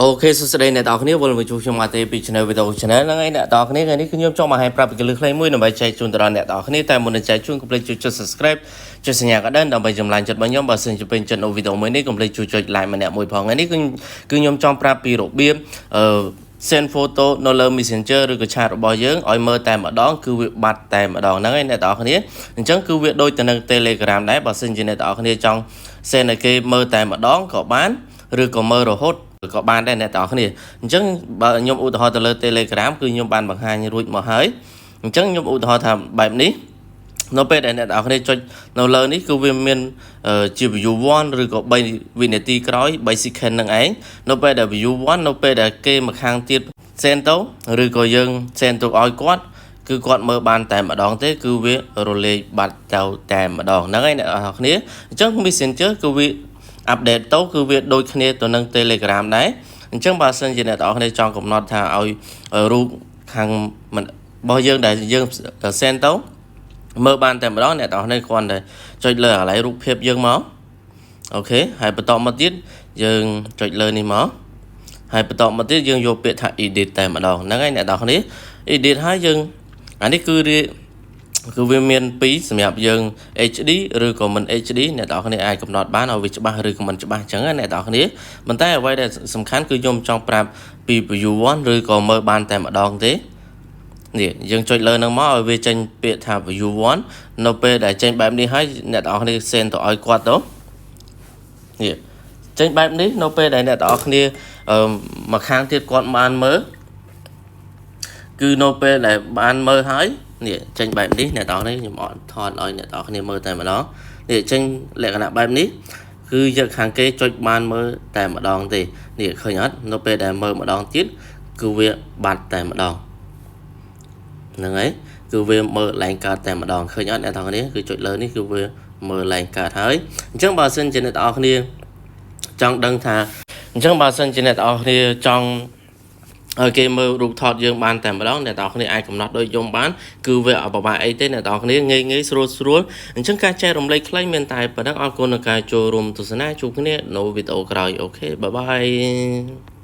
OK សួស្តីអ្នកទាំងអស់គ្នាវិលមកជួបខ្ញុំបាទទេពី Channel Video Channel ហ្នឹងហើយអ្នកទាំងអស់គ្នាថ្ងៃនេះគឺខ្ញុំចង់បង្ហាញប្រាប់ពីគន្លឹះខ្លីមួយដើម្បីចែកជូនទៅដល់អ្នកទាំងអស់គ្នាតែមុននឹងចែកជូនកុំភ្លេចជួយចុច Subscribe ចុចសញ្ញាកណ្ដឹងដើម្បីចម្លាញ់ចិត្តរបស់ខ្ញុំបើសិនជាពេញចិត្តនៅវីដេអូមួយនេះកុំភ្លេចជួយចុច Like ម្នាក់មួយផងថ្ងៃនេះគឺគឺខ្ញុំចង់ប្រាប់ពីរបៀបអឺ send photo នៅលើ Messenger ឬក៏ chat របស់យើងឲ្យមើលតែម្ដងគឺវាបាត់តែម្ដងហ្នឹងហើយអ្នកទាំងអស់គ្នាអញ្ចឹងគឺវាដូចទៅនឹង Telegram ដែរបើសិនជាអ្នកទាំងអស់គ្នាចង់ send ឲ្យគេមើលតែម្ដងក៏បានឬក៏មើលរហូតក៏បានដែរអ្នកទាំងអស់គ្នាអញ្ចឹងបើខ្ញុំឧទាហរណ៍ទៅលើ Telegram គឺខ្ញុំបានបង្ហាញរួចមកហើយអញ្ចឹងខ្ញុំឧទាហរណ៍ថាបែបនេះនៅពេលដែលអ្នកទាំងអស់គ្នាចុចនៅលើនេះគឺវាមានជា view 1ឬក៏3វិនាទីក្រោយ3 second នឹងឯងនៅពេលដែល view 1នៅពេលដែលគេមកខាងទៀត send ទៅឬក៏យើង send ទៅឲ្យគាត់គឺគាត់មើលបានតែម្ដងទេគឺវារលាយបាត់ទៅតែម្ដងហ្នឹងហើយអ្នកទាំងអស់គ្នាអញ្ចឹង Messenger គឺវា update ទៅគឺវាដូចគ្នាទៅនឹង Telegram ដែរអញ្ចឹងបើសិនជាអ្នកទាំងអស់គ្នាចង់កំណត់ថាឲ្យរូបខាងរបស់យើងដែលយើង send ទៅមើលបានតែម្ដងអ្នកទាំងអស់គ្នាគ្រាន់តែចុចលើកន្លែងរូបភាពយើងមក OK ហើយបន្តមកទៀតយើងចុចលើនេះមកហើយបន្តមកទៀតយើងយកពាក្យថា edit តែម្ដងហ្នឹងហើយអ្នកទាំងអស់គ្នា edit ហើយយើងអានេះគឺគឺវាមាន2សម្រាប់យើង HD ឬក៏មិន HD អ្នកទាំងអស់គ្នាអាចកំណត់បានឲ្យវាច្បាស់ឬក៏មិនច្បាស់អញ្ចឹងណាអ្នកទាំងអស់គ្នាប៉ុន្តែអ្វីដែលសំខាន់គឺខ្ញុំចង់ប្រាប់ពី view 1ឬក៏មើលបានតែម្ដងទេនេះយើងចុចលើនឹងមកឲ្យវាចេញពាក្យថា view 1នៅពេលដែលចេញបែបនេះហើយអ្នកទាំងអស់គ្នា send ទៅឲ្យគាត់ទៅនេះចេញបែបនេះនៅពេលដែលអ្នកទាំងអស់គ្នាមកខាងទៀតគាត់បានមើលគឺនៅពេលដែលបានមើលហើយនេះចេញបែបនេះអ្នកទាំងអស់នេះខ្ញុំអត់ថតឲ្យអ្នកទាំងអស់គ្នាមើលតែម្ដងនេះចេញលក្ខណៈបែបនេះគឺយកខាងគេចុចបានមើលតែម្ដងទេនេះឃើញអត់នៅពេលដែលមើលម្ដងទៀតគឺវាបាត់តែម្ដងហ្នឹងហើយគឺវាមើលឡើងកើតតែម្ដងឃើញអត់អ្នកទាំងគ្នាគឺចុចលើនេះគឺវាមើលឡើងកើតហើយអញ្ចឹងបើសិនជាអ្នកទាំងអស់គ្នាចង់ដឹងថាអញ្ចឹងបើសិនជាអ្នកទាំងអស់គ្នាចង់ឲ្យគេមើលរូបថតយើងបានតែម្ដងអ្នកទាំងអស់គ្នាអាចកំណត់ដូចខ្ញុំបានគឺវាអត់ពិបាកអីទេអ្នកទាំងអស់គ្នាងាយងាយស្រួលស្រួលអញ្ចឹងការចែករំលែកខ្លីមានតែប៉ុណ្ណឹងអរគុណក្នុងការចូលរួមទស្សនាជួបគ្នានៅវីដេអូក្រោយ OK bye bye.